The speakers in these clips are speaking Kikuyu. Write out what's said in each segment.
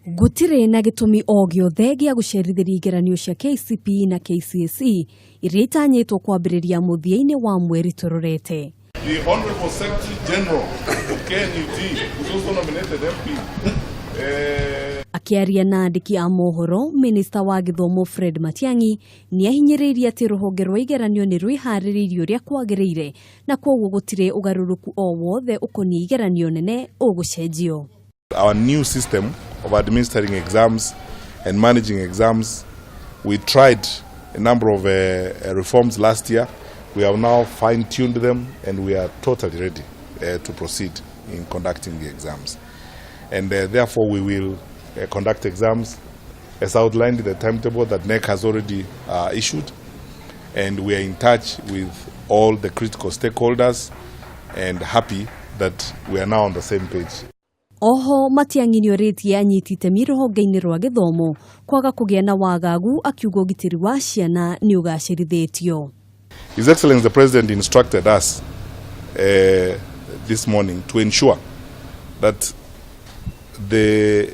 Gũtirĩ na gĩtũmi o gĩothe gĩa gũcerithĩria igeranio cia KCPE na KCSE iria itanyĩtwo kwambĩrĩria mũthia-inĩ wa mweri tũrorete. The Honorable Secretary General of KNUT, who's also nominated MP. Akĩaria na andĩki a mohoro, minista wa gĩthomo Fred Matiang'i nĩ ahinyĩrĩirie atĩ rũhonge rwa igeranio nĩ rwĩharĩrĩirie ũrĩa kwagĩrĩire na kwoguo gũtirĩ ũgarũrũku o wothe ũkoniĩ igeranio nene ũgũcenjio. Our new system of administering exams and managing exams, we tried a number of reforms last year. We have now fine-tuned them and we are totally ready to proceed in conducting the exams. And therefore we will conduct exams as outlined in the timetable that KNEC has already issued. And we are in touch with all the critical stakeholders and happy that we are now on the same page. Oho Matiang'i nĩorĩtie anyiti itemi rũhonge-inĩ rwa gĩthomo kwaga kũgĩa na wagagu, akiuga ũgitĩri wa ciana nĩ ũgacĩrithĩtio. His Excellency the President instructed us this morning to ensure that the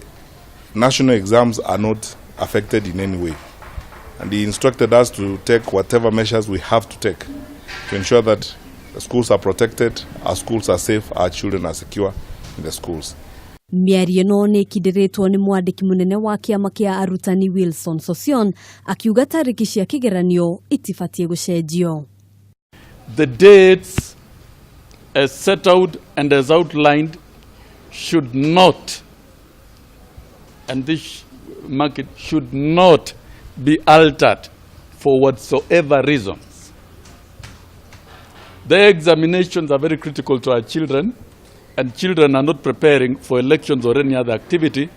national exams are not affected in any way. And he instructed us to take whatever measures we have to take to ensure that the schools are protected, our schools are safe, our children are secure in the schools. Mĩario ĩno nĩ ĩkindĩrĩtwo nĩ mwandĩki mũnene wa kĩama kĩa arutani Wilson Sossion, akiuga tarĩki cia kĩgeranio itibatiĩ gũcenjio. The dates as set out and as outlined should not, and this market should not be altered for whatsoever reasons. The examinations are very critical to our children, and children are not preparing for elections or any other activity.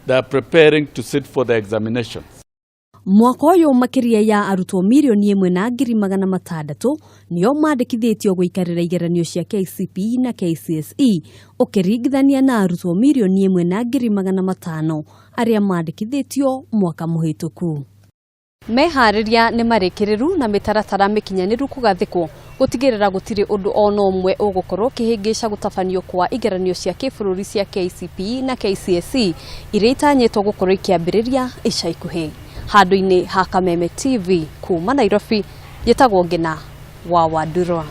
They are preparing to sit for the examinations. Mwaka ũyũ makĩria ya arutwo 1,600,000 nĩo mandĩkithĩtio gũikarĩra igeranio cia KCPE na KCSE, ũkĩringithania na arutwo 1,500,000 arĩa mandĩkithĩtio mwaka mũhĩtũku. Meharĩria nĩ marĩkĩrĩru na mĩtaratara mĩkinyanĩru kũgathĩkwo gũtigĩrĩra gũtirĩ ũndũ ona ũmwe ũgũkorwo ũkĩhĩngĩca gũtabanio kwa igeranio cia kĩbũrũri cia KCPE na KCSE iria itanyĩtwo gũkorwo ikĩambĩrĩria ica ikuhĩ. Handũ-inĩ ha Kameme TV kuma Nairobi, njĩtagwo Ngina wa Wandurwa.